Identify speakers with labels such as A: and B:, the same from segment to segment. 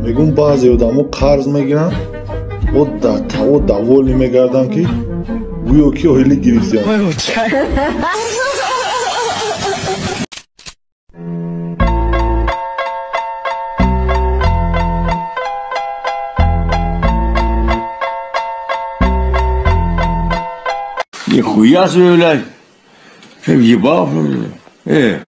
A: Мегум баъзе одамо қарз мегиранд, бо таво даволӣ мегарданд, ки гӯё ки оила гирифтианд.
B: Нихуя себе, блядь! Въебал, блядь!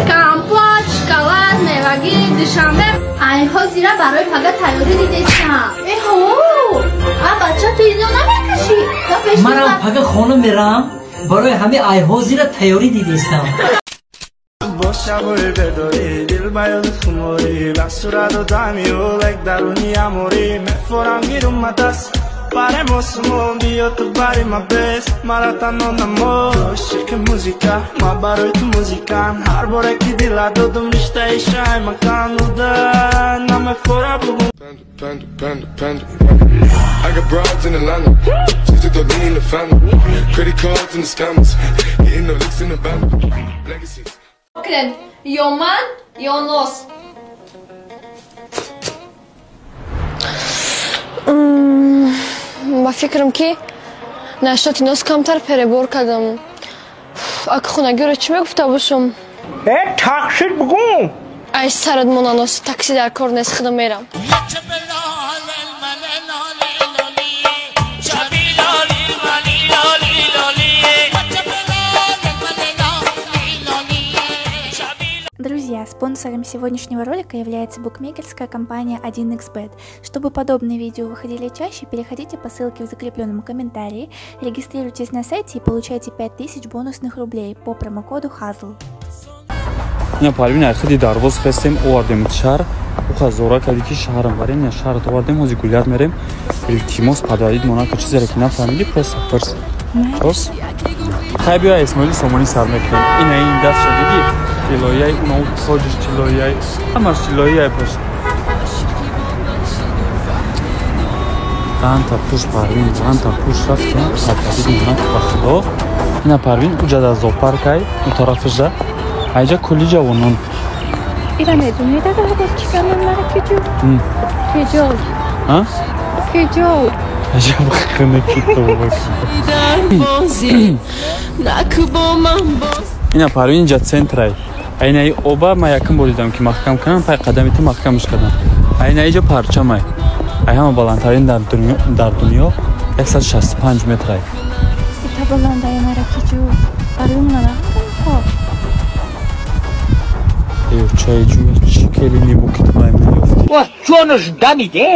C: Компот, шоколад, мевагӣ, душанбе. Ай ҳозира барои пага тайёрӣ дидестам. Эҳо, а бача, ту ино намекашӣ?
D: Манам пага хона мерам, барои ҳами ай ҳозира тайёрӣ дидестам.
E: Paremos биё ту бари ма бес мара танҳо намош ки музика ма барои ту музикан ҳар боре ки дила додум риштаи шай макан уда намефора бугум.
F: Panda, panda, panda. I got broads in Atlanta. Just took the lean in the family. Credit cards and the scammers. Hitting the licks in the van. Legacies.
C: Ё ман, ё нос.
G: Ба фикрам, ки нашоти нос камтар перебор кардам. Ака, хонагиро чӣ мегуфта бошам?
E: Э, таксид бугум.
G: Ай сарат мона нос, такси дар кор нест, худам мерам.
H: Друзья, спонсором сегодняшнего ролика является букмекерская компания 1xBet. Чтобы подобные видео выходили чаще, переходите по ссылке в закрепленном комментарии, регистрируйтесь на сайте и получайте 5000 бонусных рублей по промокоду HAZL.
I: Ина Парвин, айхиди дарвоз хестем, овардем шаҳр. Уха зора кардӣ, ки шаҳрам барем, я шаҳр овардем, ҳози гулят мерем. Илтимос, падарид монако, чизере ки нафаҳмидӣ, просто пирс. Пирс. Хай, биё, Исмоили Сомонӣ сар мекунем. Ина ин дастша дидӣ? Тиллояй, уно тоҷиш тиллояй, ҳамаш тиллояй паш. Данта пуш, Парвин, данта пуш рафтем, падарид монако, ба худо. Ина Парвин, уҷа дар зоопаркай, у тарафашда. Айҷа кулли ҷавонон.
J: Ира медонӣ, дада, чӣ канон мара киҷо? Киҷо?
I: А?
J: Киҷо?
I: Аҷаб хунуки тавба. Ина Парвин, инҷа центрай. Айнаи оба ма якум бор дидам, ки маҳкам кунам, пай қадами ту маҳкамаш кардам. Айна иҷа парчамай. Ай ҳама баландтарин дар дунё 165 метрай.
J: Ита баландай мара киҷо? Барои мана хоб.
I: Чай ҷӯя чӣ келини бу ки ту бай меёфтӣ?
D: Ҷонаш дамиде.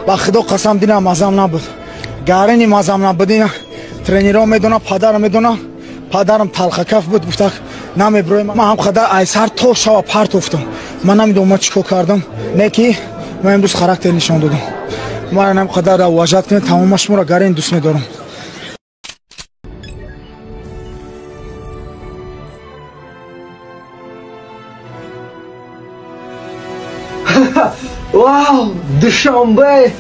K: Ба худо қасам, динам мазам набуд. Гарини мазам набуд. Ина тренерҳо медонам, падарам медонам. Падарам талхакаф буд, гуфта намеброем. Ман ҳам қадар айсар то шава партофтам. Ман намедонам, ман чӣ кор кардам. Не ки ман имрӯз характер нишон додам. Ман нам қадар уважать кунед, тамома шуморо гарин дӯст медорам.
L: Вау, Душанбе!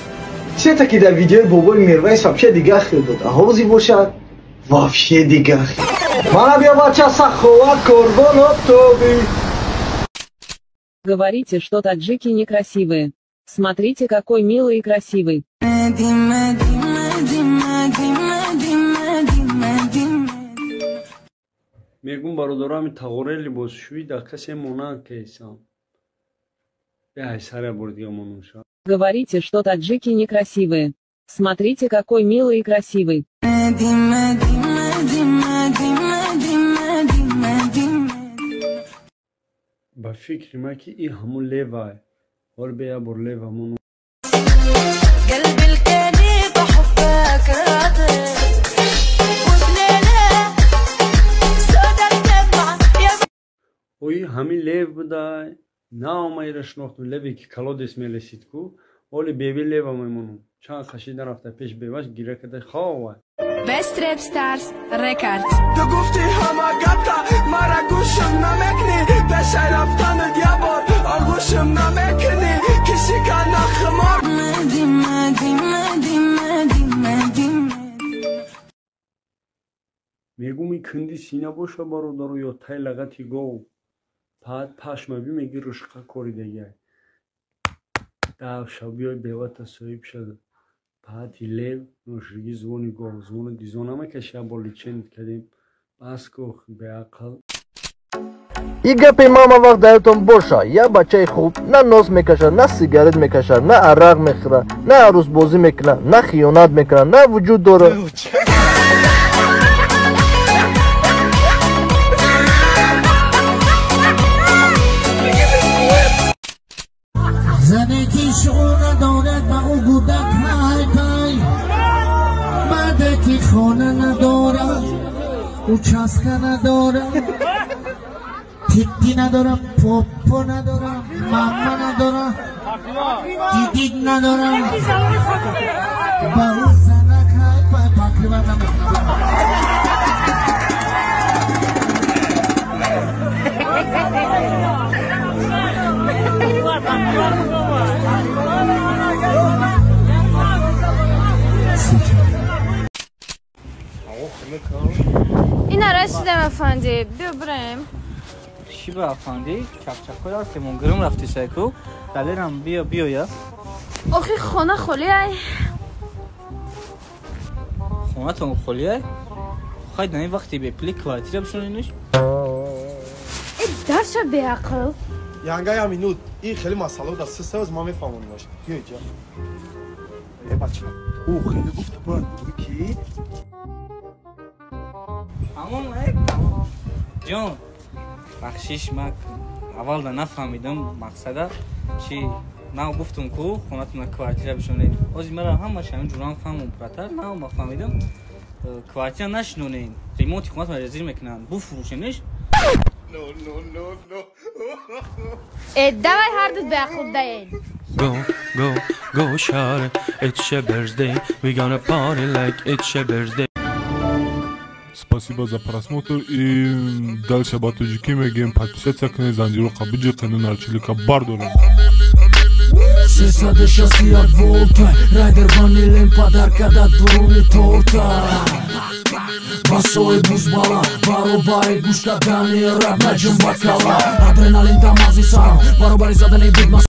L: Все-таки дар видеои бобои Мирвайс вообще дигар хел буд. А ҳози бошад вообще дигар хел. Мана биё, бача, саховат корбон офтоби.
M: Говорите, что таджики некрасивые. Смотрите, какой милый и красивый.
N: Мегум, бародарами, тағораи либосшӯӣ дар касе монанд кесам.
M: Говорите, что таджики некрасивые. Смотрите, какой милый и красивый.
N: Ба фикри ман, ки и ҳамун левай. Ҳол бе я бор лева мон.
O: قلبي الكريم.
N: Ҳамин лев будай, наомаира шинохтум, леве ки колодец мелесид ку, оли беви лева мемонум. Чанд хашида рафта пеш беваш гира карда хова.
O: Best Rap Stars Records.
E: Ту гуфти ҳама гапта мара гӯшам намекунӣ, пешай рафтанат як бор оғӯшам намекунӣ, кишика нахмор.
N: Мегум и кунди сина боша бародару ё тай лагати гов. Паат пашма би меги рушқа кори дегай. Давша биёй бевата соҳиб шуда. Паати лев ношиги звони гов, звони дизо намекаши, бо личент кардем. Бас кух беақл.
L: И гапи мама вақт даётон боша, я бачаи хуб на нос мекашад, на сигарет мекашад, на арақ мехӯрад, на арӯсбозӣ мекунад, на хиёнат мекунад, на вуҷуд дорад.
P: Зане ки шуғл надорад ба ӯ гудак ҳай пай, марде ки хона надорад, участка надорад, титти надорам, попо надорам, мама надорам, дидид надорам, ба ӯ занак ҳай пай покрива намекунад.
G: Ина расидам афанди, биё бираем.
I: Чӣ ба афанди? Чақчақҳои ҳастемон гирм рафти сайку. Далерам биё биёя.
G: Охи хона холӣ ай.
I: Хонатон холӣ ай? Хай дар ин вақти бепули квартира бишониниш?
G: Э дарша беақл.
Q: Янга я минут. Ин хеле масъала дар сисавз ма мефаҳмонимаш. Биё иҷа. Э бача, ӯ хеле гуфта бояд бугӯ ки
I: Тамом, э, тамом. Ҷон, бахшиш, ма аввал да нафаҳмидам мақсада чи на гуфтум ку хонатона квартира бишонед. Ҳозир мара ҳамаш ҳамин ҷурам фаҳмум братар, на ма фаҳмидам. Квартира нашинонем. Ремонти хонатона резир мекунанд. Буфурӯшениш.
F: No, no, no, no.
G: Э, давай ҳардут беақл даед.
R: Go, go, go, shawty, it's your birthday. We gonna party like it's your birthday.
A: Спасибо за просмотр и дальше ба тоҷикӣ мегӯем подписаться кунед, занҷироқа биҷиқену нарчилика бардорем.
P: 361 волта, райдер ванилем подарка да дуруни торта. Басои бузбала, баробари гӯш кардани раб наҷум ба кала. Адреналин дар мағзи сарам, баробари задани бигма.